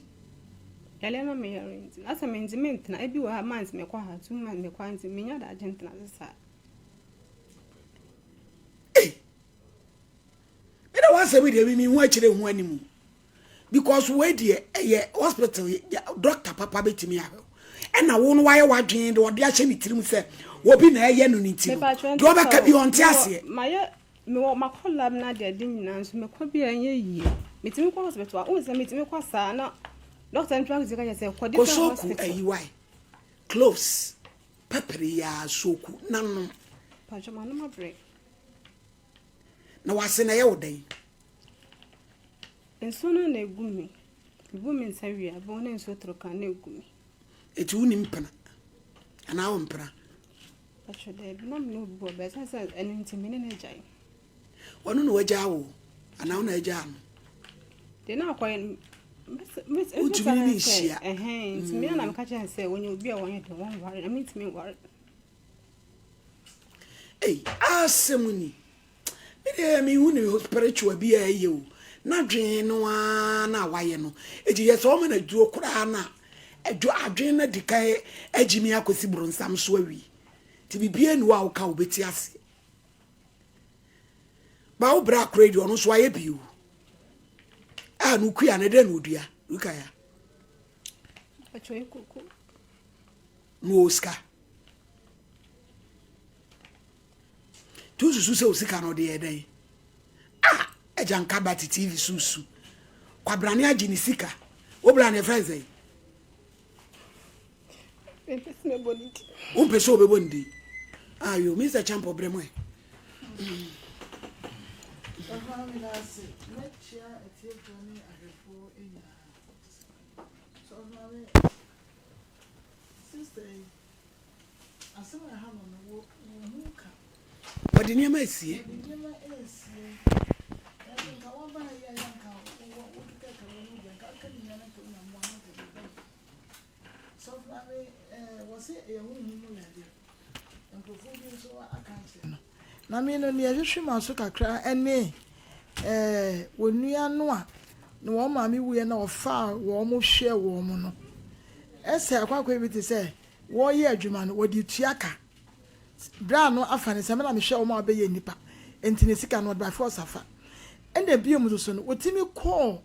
Yale na me yare nti. Asɛ me ntumi ntena. Ebi wɔ ha months mekɔ ha, 2 months mekɔ ha nti menya daagye ntena ase saa. Ei! Me na wasɛm deɛ me hu akyire hu anim. Because wei deɛ ɛyɛ hospital doctor papa bɛtumi ahwɛ ɛna wo no wayɛ w'adwene de ɔde ahyɛ ne tirim sɛ obi na ɛyɛ no ne nti no deɛ ɔbɛka bi ɔnte aseɛ. Mayɛ mewɔ makɔ lab na adeɛ ade nyinaa nso mekɔ bi a ɛnyɛ yie metumi kɔ hospital a wohu sɛ metumi kɔ saa na doctor no tumi ka kyerɛ sɛ kɔ different hospital. Kɔ soku ayi wae cloves pɛpɛrɛ yi ara soku na nom. Patro manom abrɛ. Na wase na ɛyɛ wo dɛn? Nsuo no na egu me. Mebu me nsa wie a, wobɛhu na nsuo toro kan na egu me. Eti wonim mpena? Anaa wo mpena? Patro daabi, na me ne obi wɔ bɛɛ, sɛ sɛ ɛno nti me ne no agyae. Ɔno na wagyaa wo anaa wo na agyaa no? Deɛ na akɔyɛ no, wotumi ne ne nhyia. Ɛhɛn, nti me na meka kyerɛ no sɛ wɔnyɛ obi a wɔnyɛ den, wɔnware na mentumi nware. Ei, asɛm ni. Me deɛ menhu ne spiritual bi a ɛyɛ o. N'adwene no ara na wayɛ no. Eti yɛ sɛ ɔma no aduro koraa na adwo adwene no adi kan agyi me akɔsi boronsam so awie. Nti biribiara ni hɔ a woka wobɛti aseɛ. Ba wo bra koraa deɛ ɔno nso ayɛ bi o. A no kua no dɛn na odua? Rukaya. Na ɔwɔ sika. Nti wosusu sɛ osika no ɔde yɛ dɛn? Ah! Agya nka ba te TV so su. Kwabrane agye ne sika. Wo bra ne yɛfrɛ no sɛn? Wompɛ sɛ wobɛbɔ ne din? Ayo, Mr. Champo brɛ mu ɛ. Sister yi, Asɛm a ɛha no no, wo wo ka. Wɔde nneɛma asie. Wɔde nneɛma asie. Nanso nka wɔba ha yi a yɛ nka wɔ wokeka ka wɔn deɛ nka aka ne nyinaa nka wonya mmoa no nka biribi. Sɔfo maame ɛɛ wɔse ɛyɛ honhom mu yadeɛ. Nkurɔfoɔ bi nso aka akyerɛ no. Na me no nea ɛhwehwe m'aso kakra ne ɛɛ wɔn nua no a na wɔn maame wuiɛ na ɔfaa wɔn hwɛɛ wɔn no. Ɛsɛ akɔ akɔyɛ bi te sɛ Wɔreyɛ adwuma no, wɔde tua ka. Berɛ a no afa ne sɛ me na mehwɛ wɔn a wɔbɛyɛ nnipa, enti ne sika no wɔde ba force afa. Ɛna bio nso so no, wɔtumi kɔɔ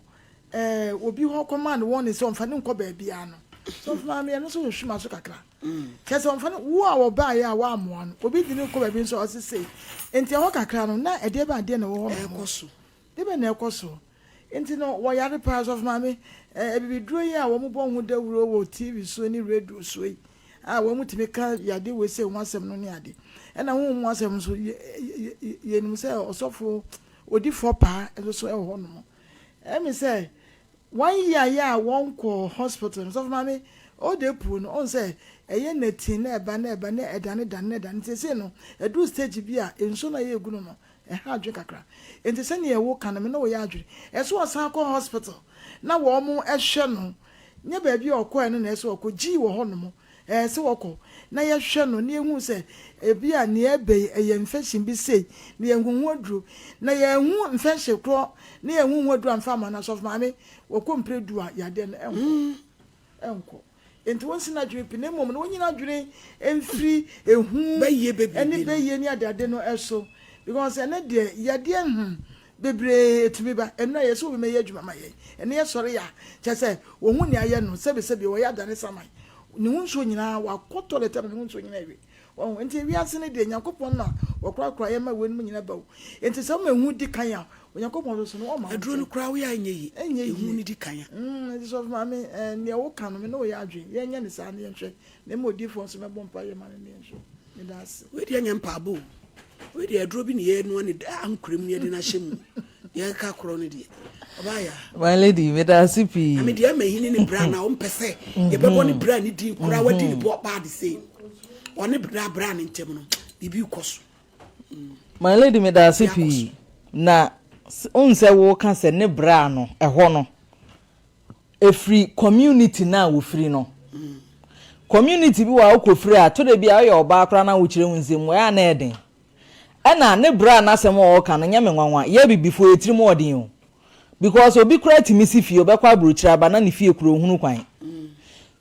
eh, obi hɔ kɔmaa no warning sɛ ɔmfa no nkɔ baabiara no. Sɔfo maame, ɛno nso hwehwe m'aso kakra. Kyerɛ sɛ ɔmfa no, wo a wɔbaeɛ a woammoa no, obi de no kɔ baabi nso a ɔse sei. Enti ɛhɔ kakra no, na ɛdeɛ bɛn adeɛ na ɛwɔ hɔ nom? Ɛrekɔ so. Deɛ bɛn na ɛrekɔ so? Nti no wɔyare paa. Sɔfo Maame, eh, abibiduro yi a wɔn bɔ ho dawuro wɔ TV so ne radio so yi a wɔn tumi ka yade wei sei ho asɛm no ne ade. Ɛna honhom mu asɛm nso yɛnim sɛ ɔsɔfo odifoɔ paa nso so ɛwɔ hɔ nom. Ɛmi sɛ wɔn yɛ a wɔn kɔ hospital no, sɔfo maame, ɔde puo no, ɔn sɛ ɛyɛ nɛtin na ɛba na ɛba na ɛdane dane na ɛdane. Nti ɛsei no, ɛduru stage bi a nsuo no a ɛyɛ egu no no, Ɛha adwene kakra. Enti sɛdeɛ wo ka no me ne wo yɛ adwene. Ɛsɛ ɔsan kɔ hospital na wɔn hwɛ no. Nyɛ baabi a ɔkɔɛ no na ɛsɛ ɔkɔ. Gyii wɔ hɔ nom. Ɛɛ sɛ ɔkɔ na yɛhwɛ no na yɛhu sɛ ebi a nea ɛbɛ yi ɛyɛ infection bi sei na yɛnhu ho aduro. Na yɛnhu infection korɔ na yɛnhu ho aduro amfa amma no. Asɔfo maame wɔkɔ mprɛ du a yadeɛ no ɛnkɔ. Ɛnkɔ. Enti wonsi n'adwene pi, na mmom no wonyi n'adwene mfiri ehu Bɛyie bɛbiribi ne no. bɛyie ne adeade no so. Because ɛno deɛ, yadeɛ hmm. Bebree tumi ba. Ɛno a yɛsɛ obi mɛyɛ adwuma ma yɛn. Ɛno yɛsɔre a, kyerɛ sɛ wɔhu nea ayɛ no, sɛbesɛbe ɔyɛ adane saman. Ne ho nsuo nyinaa, wakɔ toilet ama ne ho nsuo nyinaa awie. Wahu? Nti wiase no deɛ, Nyankopɔn na wɔkorakora yɛn ma weinom nyinaa ba o. Nti sɛ woma ehu di kan a, Onyankopɔn nso so no, ɔmma wo Aduro no nkyɛn. koraa woyɛ a ɛnyɛ yie. Ɛnyɛ Ehu yie. no di kan a. Mm, nti sɔfo maame, eh, nea woka no, me ne wo yɛ adwene. Yɛnyɛ no saa na yɛnhwɛ. Na mmom odiyifoɔ nso mɛbɔ mpaeɛ ma no na yɛnhwɛ. Meda ase. Wei deɛ nyɛ mpaabɔ o. Wei deɛ aduro bi na yɛnoa ne ankorɛ mu na yɛde no ahyɛ mu. Deɛ ɛka korɔ no deɛ. Ɔbaa yaa. My lady, meda ase pii. Na me deɛ ɛma hini ne bra na ɔmpɛ sɛ yɛbɛbɔ ne bra ne din koraa wadi ne bɔ bad sei. Ɔne bra bra ne ntɛm no biribi kɔ so. My lady, meda ase pii. Na wohu sɛ woka sɛ ne bra no ɛhɔ no Ɛfiri community no a wɔfiri no. Community bi wɔ a wokɔfiri a, tɔ da bi a woyɛ ɔbaa koraa na wokyerɛ wo nsɛm mu, ɛyɛ a na ɛyɛ den. Ɛna ne berɛ a n'asɛm a ɔreka no nyɛ me nwanwa, yɛ abibifoɔ yɛ tirim ɔden o. Because obi koraa tumi si fie, ɔbɛkɔ aburokyire aba na ne fie koraa ɔhunu kwan.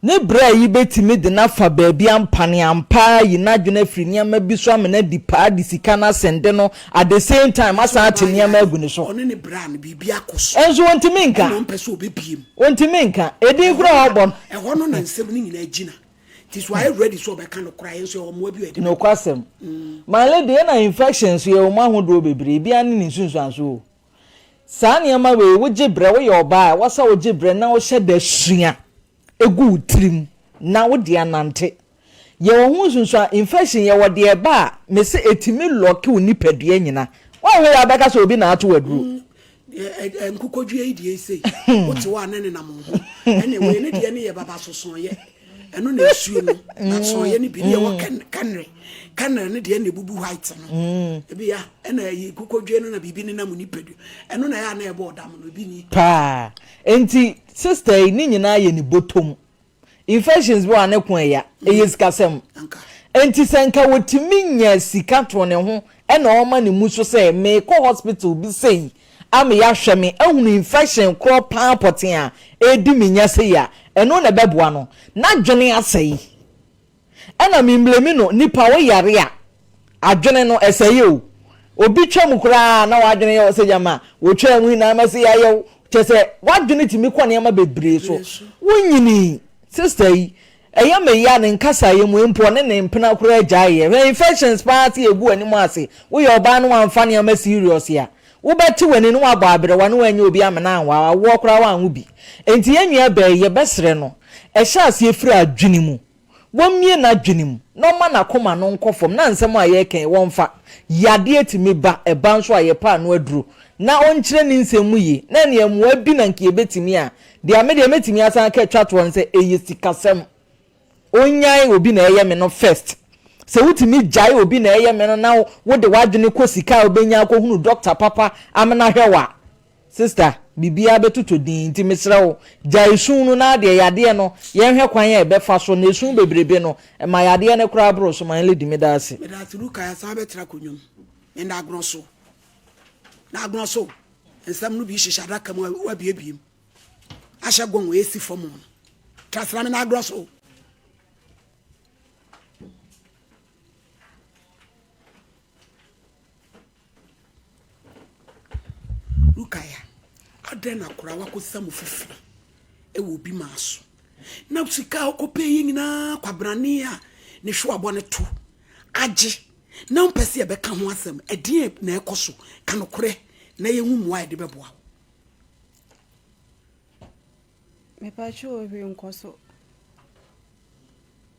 Ne bra yi bɛtumi de no afa baabi ampaneampa ayi n'adwene afiri nneɛma bi so ama no adi paa de sika no asɛnde no at the same time asan ate nneɛma agu ne so. Ɔne ne bra no biribi akɔ so. Nso ɔntumi nka. Ɛna ɔmpɛ sɛ ɔbɛbie mu. Ɔntumi nka. Edin koraa a ɔbɔ no. Ɛhɔ no na nsɛm no nyinaa gyina. Nti so ayɛ ready sɛ ɔbɛka nokorɛ a, yɛn nso yɛwɔ mmoa bi a yɛde bɛboa. Nokwasɛm. My lady, ɛna infection nso yɛwɔ mu ahodoɔ bebree, ebiara ne ne nsunsuansoɔ o. Saa nneɛma wei, wogye berɛ, woyɛ ɔbaa a, ɛwɔ sɛ wogye berɛ na wohyɛ da sua gu wo tirim na wode anante. Yɛwɔ ho nsunsuan, infection, yɛwɔ deɛ ɛba a, mese ɛtumi lɔke wo nipadua nyina. Woanhwɛ yie a wobɛka sɛ obi na ato wo aduro. Nkokɔdua yi deɛ sei, wote hɔ a na ɛnenam wo ho. Ɛne wei ne deɛ ne yɛ baba sosɔnyɛ. Ɛno na nsuo no, sɔnyɛ no bi ne yɛwɔ kɛnere. Kɛnere no deɛ na ebubu white no. Ebi ya, ɛna ɛyi nkokɔdua no na biribi nenam nipadua. Ɛno na ɛyɛ a na ɛbɔ ɔdam no, ebi ni. Paa. Enti sister yi ne nyinaa yɛ ne bɔtɔm. Infections bi wɔ a ne ko ɛya, ɛyɛ sikasɛm. Enti sɛ nka wɔtumi nya sika too ne ho ɛna ɔma ne mu so sɛ meekɔ hospital bi sei ama yɛahwɛ me ahunu infection korɔ paa pɔtee a ɛredi me nya sei a, ɛno na ɛbɛboa no. N'adwene asɛe. Ɛna me mblemi no nipa wo yare a adwene no ɛsɛe o obi twa mu koraa na w'adwene yɛ wo sɛ gyama wotwaa mu yi na ama sei ayɛ wo kyɛ sɛ w'adwene tumi kɔ nneɛma bebree so wo nyini sister yi ɛyɛ me ya ne nkasaeɛ mu mpo ɔne ne mpena koraa gyaeɛ hwɛ infections paa sɛ yɛgu w'anim ase woyɛ ɔbaa no wamfa nneɛma serious a wobɛte w'ani na wabɔ aberewa na wanyɛ obi amena anwa awoɔ koraa wanwo bi enti yɛn nua baa yi yɛbɛsrɛ no ɛhyɛ aseɛ firi adwene mu Wɔmmue n'adwene mu na ɔmma n'akoma no nkɔ fam na nsɛm a yɛreka yi wɔmfa. Yadeɛ tumi ba, ɛba nso a yɛpɛ ano aduro. Na ɔnkyerɛ ne nsɛm mu yie. Na ɛneɛ mmoa bi na nka yɛbɛtumi a, deɛ me deɛ mɛtumi asan aka atwa toɔ ne sɛ ɛyɛ sikasɛm. Ɔnnyae obi na ɛyɛ me no first. Sɛ wotumi gyae obi na ɛyɛ me no na wode w'adwene kɔ sika a wobɛnya akɔhunu dɔkta papa amena hwɛ wo a, Sister, biribiara bɛtotɔ dinn, nti mesrɛ wo, gyae su no na adeɛ, yadeɛ no, yɛnhwɛ kwan a ɛbɛfa so, na esu bebrebe no, ɛma yadeɛ no koraa boro so, my lady, meda ase. Meda ase Luka, yɛasan abɛtra akonnwa mu. Me na agorɔ so. Na agorɔ so. Nsɛm no bi hyehyɛ adaka mu a wabiebie mu. Ahyɛ gɔn a esi fam no. Trasra me na agorɔ so. Rukaya, adɛn na koraa woakɔsa mu fifiri wɔ obi maa so? Na sika a wokɔpɛ yi nyinaa kwabrane a ne hwewabɔ no to agye na wompɛ sɛ yɛbɛka ho asɛm. Ɛdeɛn na ɛkɔ so? Ka nokorɛ na yɛhu mmoa a yɛde bɛboa wo. Mepakyɛw hwee nkɔ so.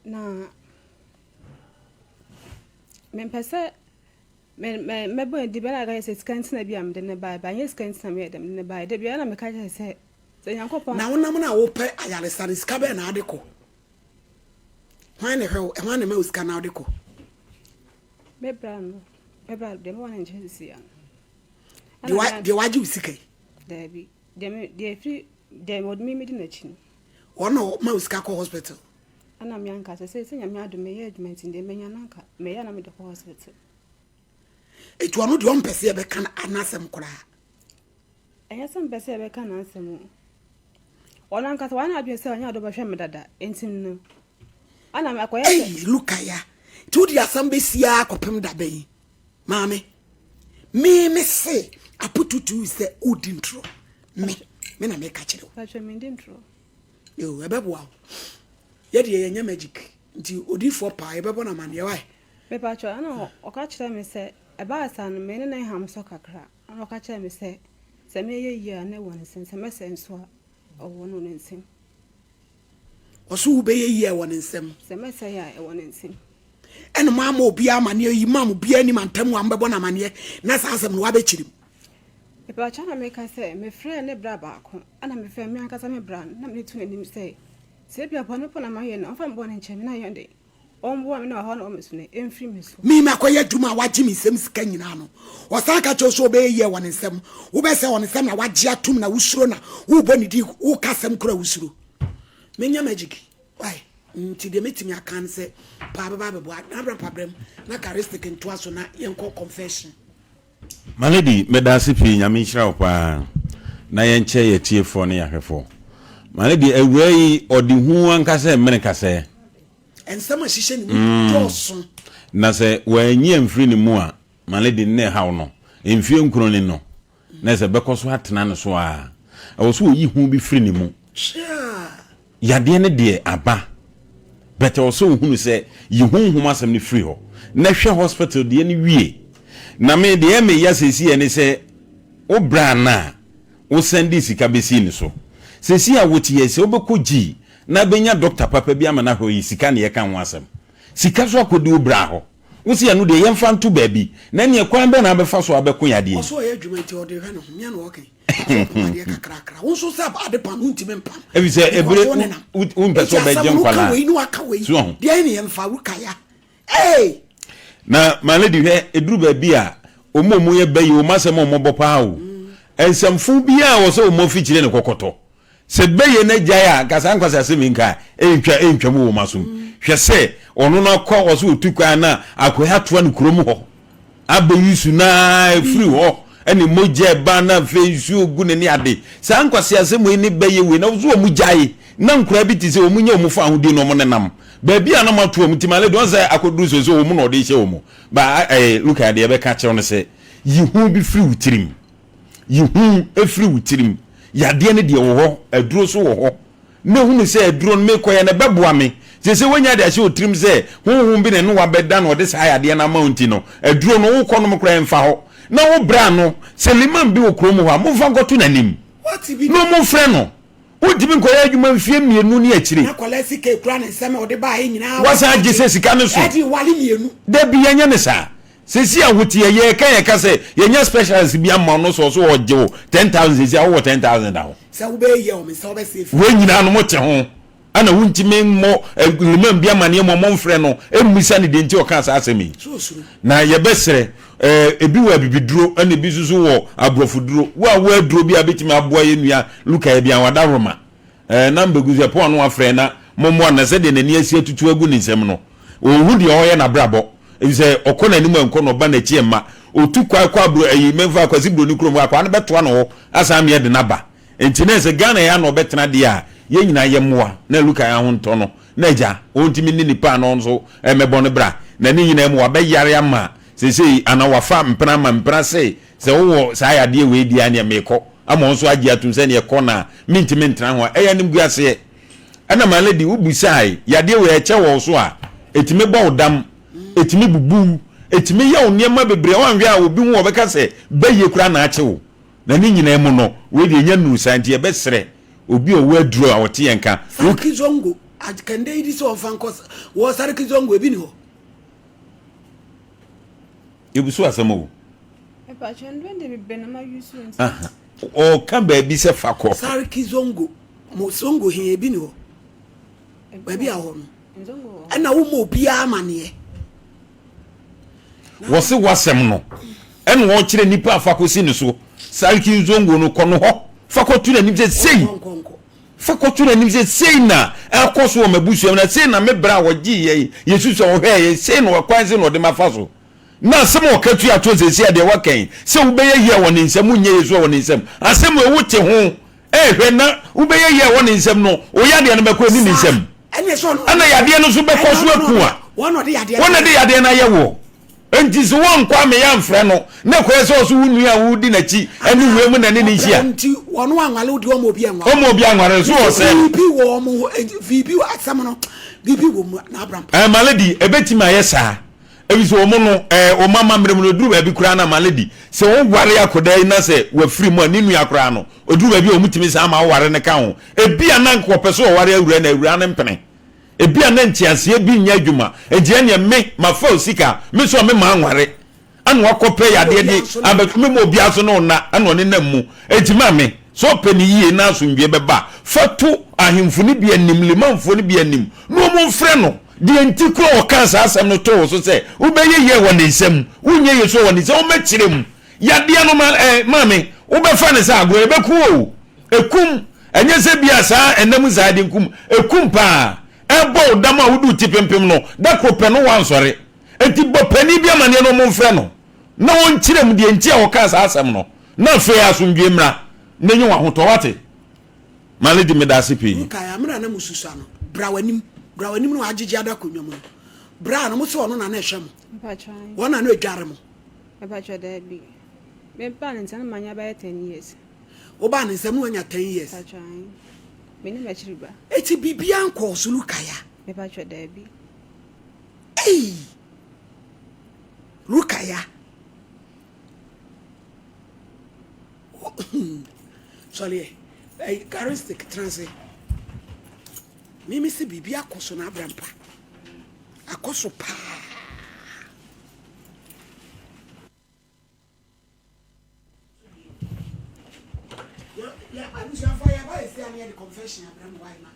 Na mempɛ sɛ Me me mɛbɔ ne din bɛn na sɛ sika nti na bi a mede no baeɛ, but ɛnyɛ sika nti na meyɛ dɛ mede no baeɛ. Da biara na meka kyerɛ sɛ sɛ Nyankopɔn. Na wonam no a wopɛ ayaresa no, sika bɛn na wode kɔ? Hwan na ɛhwɛ wo? Hwan na ɛma wo sika na wode kɔ? Me bra no, me bra deɛ mewɔ ne nkyɛn sisi ano. Deɛ wagye wo sika yi? Daabi, deɛ me deɛ efiri deɛ wɔde me medi n'akyi no. Wɔn na ɔma wo sika kɔ hospital? Ɛna me ankasa sɛ sɛ Nyame adom meyɛ adwuma nti deɛ menya no anka meyɛ na mede kɔ hospital. Etu ɔno deɛ ɔmpɛ sɛ yɛbɛka n'asɛm koraa. Ɛnyɛ sɛ mpɛ sɛ yɛbɛka n'asɛm o. Ɔno ankasa wayɛ n'adwene sɛ ɔnyɛ ɔdɔ bɛhwɛ me dada nti no. Ɛna akɔyɛ sɛ. Ei Lukaya, nti wode asɛm bɛsi ara kɔpem da bɛn? Maame, me me se. Apututu sɛ wodi ntorɔ. Me, me na meka kyerɛ wo. Pakyɛ mendi ntorɔ. Yo, ɛbɛboa wo. Yɛdeɛ yɛnyɛ magic, nti odiyifoɔ paa yɛbɛbɔ no amaneɛ, wai? Mepakyɛ, ɛna ɔka kyerɛɛ me sɛ, ɛbaa saa no, me ne no ham so kakra. Ɛna ɔka kyerɛɛ me sɛ, sɛ mɛyɛ yie a na ɛwɔ ne nsam, sɛ mɛsɛe nso a, ɛwɔ no ne nsam. Ɔso wobɛyɛ yie a ɛwɔ ne nsam. Sɛ mɛsɛe a, ɛwɔ ne nsam. Ɛna moamma obiara amaneɛ, yi maa obiara anim antam a mobɛbɔ no amaneɛ, na saa asɛm no wabɛkyiri mu. Mepakyɛw na meka sɛ, mefrɛɛ ne bra baako, ɛna mefrɛɛ me ankasa me bra no, na mede too n'anim sɛ, sɛ ebia bɔne mpo na mayɛ no, ɔmfa me bɔne nkyɛ me na yɛn de, ɔmmoa me na ɔhaw no a ɔwɔ me so no, ɛmfiri me so. Me makɔyɛ adwuma a wagye me nsam sika nyinaa no, ɔsan ka kyerɛ wo sɛ ɔbɛyɛ yie wɔ ne nsam. Wobɛsɛe wɔ ne nsam na wagye atom na wosuro na wobɔ ne din, woka asɛm koraa a wosuro. Menyɛ magic, why? Nti deɛ mɛtumi aka ne sɛ, paa bɛba abɛboa, na abra mpabrɛm na charistic ntoa so na yɛnkɔ confession. My lady medaase pii nyame nhyira wo paa na yɛnkyɛ yɛ tiefoɔ ne yɛahwɛfoɔ my lady awuraa yi ɔde hu ankasa ɛmene kasɛɛ. Nsɛm a ɛhyehyɛ ne mu dɔɔso. Na sɛ wanyi amfiri ne mu a my lady nna ɛhaw no mfie nkron ni no na sɛ bɛkɔ so atena no so ara ɛwɔ sɛ ɔyi hu bi firi ne mu. Yadeɛ no deɛ aba but ɛwɔ sɛ wohunu sɛ yi honhom asɛm no firi hɔ na hwɛ hospital deɛ no wie. Na me deɛ ɛyɛ me ya seesei ne sɛ wo bra no a wo sɛndee sika bɛsii ne so seesei a wote yɛ sɛ wobɛkɔ G na bɛnya doctor papa bi ama no ahwɛ wo yi sika na yɛka ho asɛm. Sika so akɔdi wo bra hɔ. Wo se ɛno deɛ yɛmfa nto baabi na ɛneɛ kwan bɛn na wobɛfa so abɛko yadeɛ yi? Ɔse ɔyɛ adwuma nti ɔde hwɛ ne ho, nyɛ na ɔɔka yi. Sɛ ɔpam adeɛ kakrakra, wo nso sɛ ade pam no wontumi mpam. Ɛfiri sɛ Because ebere wo nenam. wompɛ Enti sɛ asɛm ɔbɛgye no woka nkwadaa. wei ne waka wei. So ahu? Deɛn ne yɛmfa Rukaya? Hey! Na my lady hwɛ ɛduru baabi a wɔn a wɔyɛ bɛ yi wɔn asɛm a wɔbɔ paa o. Nsɛmfo biara wɔ sɛ wɔn afikyire ne kɔkɔtɔ. Sɛ bɛyɛ no agyae a, nka saa nkwaseasɛm yi nka ɛntwa ɛntwa mu wɔ wɔn asom. Hwɛ sɛ ɔno no akɔ hɔ sɛ ɔtu kwan na akɔyɛ atoa no kurom hɔ abɛyi su na ɛfiri hɔ ɛne mogya ɛba na afei nsuo gu ne ne ade. Saa nkwaseasɛm wei ne bɛyɛ wei na so wɔn gyae na nkoraa bi te sɛ wɔn nya wɔn fa ahodie na wɔn nenam baabi a na wɔato wɔn ti ma lady wɔn sɛ akɔduru so sɛ wɔn na ɔde hyɛ wɔn ba ɛɛ Luka deɛ ɛbɛka kyerɛw no sɛ yi ho bi firi wo tirim. Yi hu firi wo tirim. Yadeɛ no deɛ wɔ hɔ, aduro nso wɔ hɔ. Na hunu sɛ aduro no mekɔyɛ no ɛbɛboa me. Seesei woanya de ahyɛ wo tirim sɛ honhom bi na ɛne wo abɛda na ɔde saa yadeɛ no ama wo nti no, aduro no wokɔ nom koraa ɛmfa hɔ. Na wo bra no, sɛ liman bi wɔ kurom hɔ a, momfa nkɔto n'anim na wɔmfrɛ no. Wontumi nkɔyɛ adwuma mfeɛ mmienu ne akyire. Na akwadaa sika ekura ne nsam a ɔde baeɛ nyinaa. Wasan agye sɛ sika no so. Ɛde wale mmienu. Dabi yɛnyɛ no saa. Sɛsi a wote yɛ yɛka yɛka sɛ yɛnya specialist bi ama no sɛ ɔso ɔgye wo 10,000 sɛsi a wowɔ 10,000 da hɔ. Sɛ wobɛyɛ yie a wɔn nsa wobɛsɛ fi. Wei nyinaa no mote ho ɛna wontumi mmɔ liman bi amaneɛ mu ɔmo mfrɛ no mmisa no deɛ nti ɔkaa saa asɛm yi. Na yɛbɛsrɛ ebi wɔ abibiduro ɛna ebi nso so wɔ aborɔfoduro. Wo a wowɔ aduro bi a bɛtumi aboa yɛn nua Luka yɛ bia wadaworoma na mbɛgu so ɛpɔn ano afrɛ na mommoa no na sɛdeɛ n'ani asi atutu agu ne nsam no ɔnhu deɛ ɔreyɛ n'abrabɔ efisɛ ɔkɔ n'anim ɛnkɔ na ɔba n'akyi ɛmma ɔtu kwae kɔ aburo ayi mɛmfa akwasi buroni kurom hɔ akwaa no bɛtoa no hɔ asan ameɛ de n'aba nti na sɛ Ghana yɛ ana ɔbɛtena deɛ a yɛn nyinaa yɛ mmoa na Luka yɛ ho ntɔ no na agya ɔntumi ne nipa a na ɔnso ɛmɛbɔ no bra na ne nyinaa mu wabɛyare ama seesei ana wafa mpena ama mpena se Sɛ wowɔ saa yadeɛ wei deɛ a neɛ meekɔ ama wɔn nso agye atum sɛ neɛ kɔ na mentumi ntena ho a ɛyɛ animguaseɛ. Ɛna my lady wobusae yadeɛ wei ɛkyɛ wɔ wo so a ɛtumi bɔ wo dam, ɛtumi bubu wo, ɛtumi yɛ wo nneɛma bebree a woanhwɛ a obi hu ɔbɛka sɛ bɛyie koraa na akye wo. Na ne nyinaa mu no wei deɛ ɛnya nnuru saa nti yɛbɛsrɛ obi a ɔwɔ aduro a ɔte yɛn nka. Sarki Zongo, kɛndɛ yi di sɛ ɔmfa nkɔ wɔ Sarki Zongo ebi ni hɔ. Yɛbusu asɛm o. Ɔka baabi sɛ fa kɔ. Sarki Zongo, mo Zongo he ebi ni hɔ. Baabi a hɔ no. Ɛna wo ma obiara amaneɛ. Wɔse wasɛm no ɛna ɔkyerɛ nipa a fa kɔsi ne so. Sarki Zongo no kɔ no hɔ fa kɔto n'anim sɛ sei. Fa kɔto n'anim sɛ sei na ɛkɔ so wɔ m'abusua mu na sei na me berɛ a wɔgyee yɛn yɛsusu a wɔhwɛɛ yɛn sei na ɔkwan sei na ɔde mafa so. Na asɛm a ɔka tua toɔ seesei a deɛ waka yi, sɛ wobɛyɛ yie a wɔ ne nsam, wonyɛ yie nso a wɔ ne nsam. Asɛm wei wote ho rehwɛ na wobɛyɛ yie a wɔ ne nsam no, wo yadeɛ no bɛkɔ ɛni ne nsam. Ɛna yadeɛ no nso bɛkɔ so aku a, wɔn na de yadeɛ no ayɛ woɔ. Enti sɛ woankɔ a meyɛ amfrɛ no, na ɛkɔyɛ sɛ ɔso wo nua a wodi n'akyi ne wei mu na ne no nhyia. Nti wɔn anwale wo deɛ ɔma obi anwale. Ɔma obi anwale so ɔsɛe no. Biribi wɔ wɔn hɔ, biribi asɛm no, biribi wɔ mu na abra mpa. Ɛɛ Malady, ɛbɛtumi ayɛ saa. Efisɛ wɔn no, ɛɛ wɔn amammerɛ mu no, ɛduru baabi koraa na Malady, sɛ woware akwadaa yi na sɛ wafiri mu a, ne nua koraa no, ɛduru baabi a wɔtumi san ma woware no ka ho. Ebia na anka ɔpɛ sɛ ɔware awuraa na awuraa no mpene. Ebia na nteaseɛ bi nyɛ adwuma, enti ɛnneɛ me, mafa wo sika, me nso a me manware, ɛna wakɔpɛ yadeɛ de abɛto me ma obiara so ne wo nna, ɛna ɔne nam mu. Enti ma me, sɛ ɔpɛ no yie na asomdwoeɛ bɛba a, fa to ahemfo no bi anim, Limanfoɔ no bi anim, na wɔmfrɛ no. Deɛ nti korɔ a ɔkaa saa asɛm no too wo so sɛ, wobɛyɛ yie wɔ ne nsam, wonyɛ yie nso wɔ ne nsam, wɔmmɛkyerɛ mu. Yadeɛ no, ma, eh, maame, wobɛfa no sɛ agorɔ, ɛbɛku o. Ɛkum. Ɛnyɛ sɛ bi a saa ɛnna mu saa de nkum. Ɛkum paa. Ɛbɔ wo dam a wode wo ti pempem no, da koro pɛ no woansɔre. Enti bɔ panin bi amaneɛ na wɔmfrɛ no na ɔnkyerɛ mu deɛ nti a ɔkaa saa asɛm no, na afei asomdwoeɛ mmra na nya wo ahotɔ. Woate? My lady, meda ase pii. Wokae a, mmerɛ a na mosusua no, bra w'anim, bra w'anim na wɔagyegye ada akonnwa mu no, bra no, mo se ɔno na na ɛhwɛ mo, wɔn na na ɛdware mo. Mepakyɛ daabi. Me baa ne nsam no manya bɛyɛ ten years. Wo baa ne nsam no wanya ten years. Mepakyɛ ae. Me ne m'akyiri ba. Eti biribiara nkɔɔ so Rukaya. Mepakyɛ daabi. Ei! Rukaya. Sɔre ɛ. Ɛyi charistic tena ase. Mimi se biribi akɔ so na abra mpa. Akɔ so paa. Abusuafoɔ yɛba yɛsi a ne yɛde confession abrɛ mo why ma.